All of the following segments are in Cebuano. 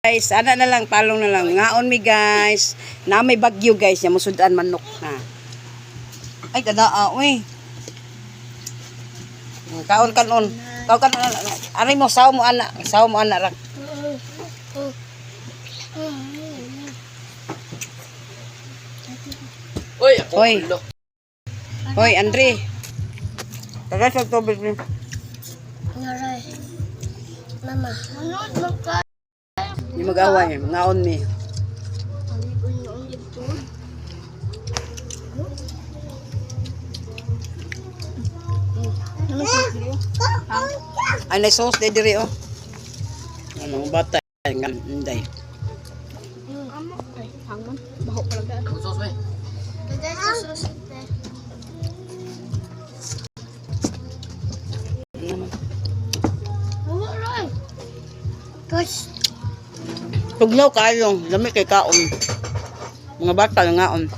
Guys, ana na lang, palong na lang. Ngaon mi, guys. Na may bagyo, guys, nya musudan manok na. Ay kada ah, uy. Kaon kanon. Kaon kanon. Ari mo saw mo ana, saw mo ana ra. Uy, ako Hoy. ulo. Hoy, Andre. Taga sa tubig ni. Ngaray. Mama. Ano ka? Di mag-away, ngaon mi. Ay, na sauce de diri oh. Ano bata nga inday. Ay, hangman. Baho pala ka. Ang sauce, may. Ano naman? Guys, Tugnaw kaayo, lami kay kaon. Mga bata ngaon.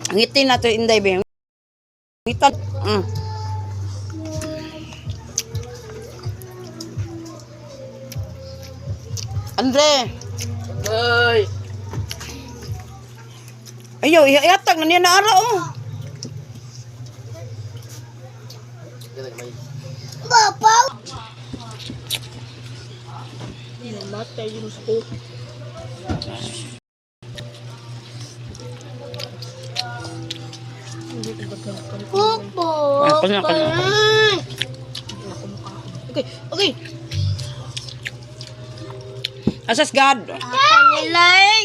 Ngiti na to inday be. Ngita. Andre, Ay! ayo ihatag na niya na ara oh. Ganun, may. Papa! Namatay yung scope. Popo! Ah, kunya, kunya, kunya. Okay. Asas God. Kanilay!